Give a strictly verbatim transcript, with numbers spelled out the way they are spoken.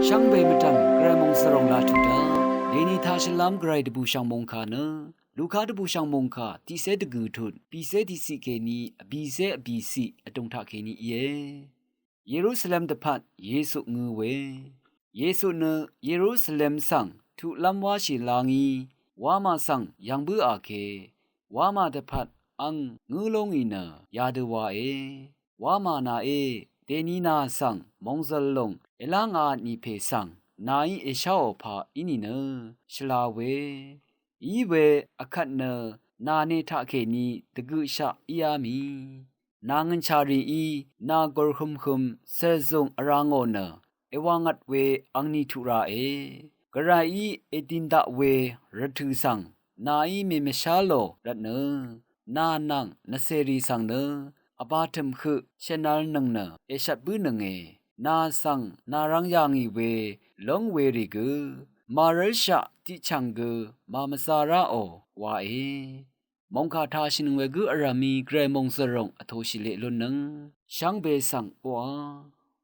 Shvngbe mvdv̀m gvray mòngzv̀ròng laq tuq daq, dèni taq shvlv́m gvray dvbùshv̀ng mòngkà nø, Luka dvbùshv̀ng mòngkà tiqcé dvgø̀ tut, bìcé tiqciq kèní vbìcé vbìciq vdùng taq kèní íe. Yerusalem dvpvt Yesu ngø we. Yesu nø Yerusalem svng tuqlv́m wáshì la ngí, wamà svng yv̀ng bǿà ke, wamà dvpvt ang ngǿ lóngì nø yadø wae. Wamà nàe, dèni nà svng mòngzv̀l lòng èlá ngà nìpè svng nàí èsháò pà í nìnø shvla we. Iwe vkvt nø nàne taqkèní dvgøqshaq íá mì. Nà ngø̀nshà rìí nà gùrhømhøm cèzùng vrá ngò nø èwàngvt we angni tuq ràe. Gvrayí èdìn daq we rvtø̀ svng nàí mèmvshá lò rvtnø, nà nvng nvcèrì svng nø vbà tø̀m høq shènvlnøng nø èshvt bǿnønge. Nà svng nà rvng yà ngì we lóng werì gø, màrv́lshaq tiqchv̀ng gø màmvzā ráò wae. Mòngkà taq shìnøng we gǿ vrv̀mí gvray mòngzv̀ròng vtōshì leq lúnnøng shvngbe svng oqà.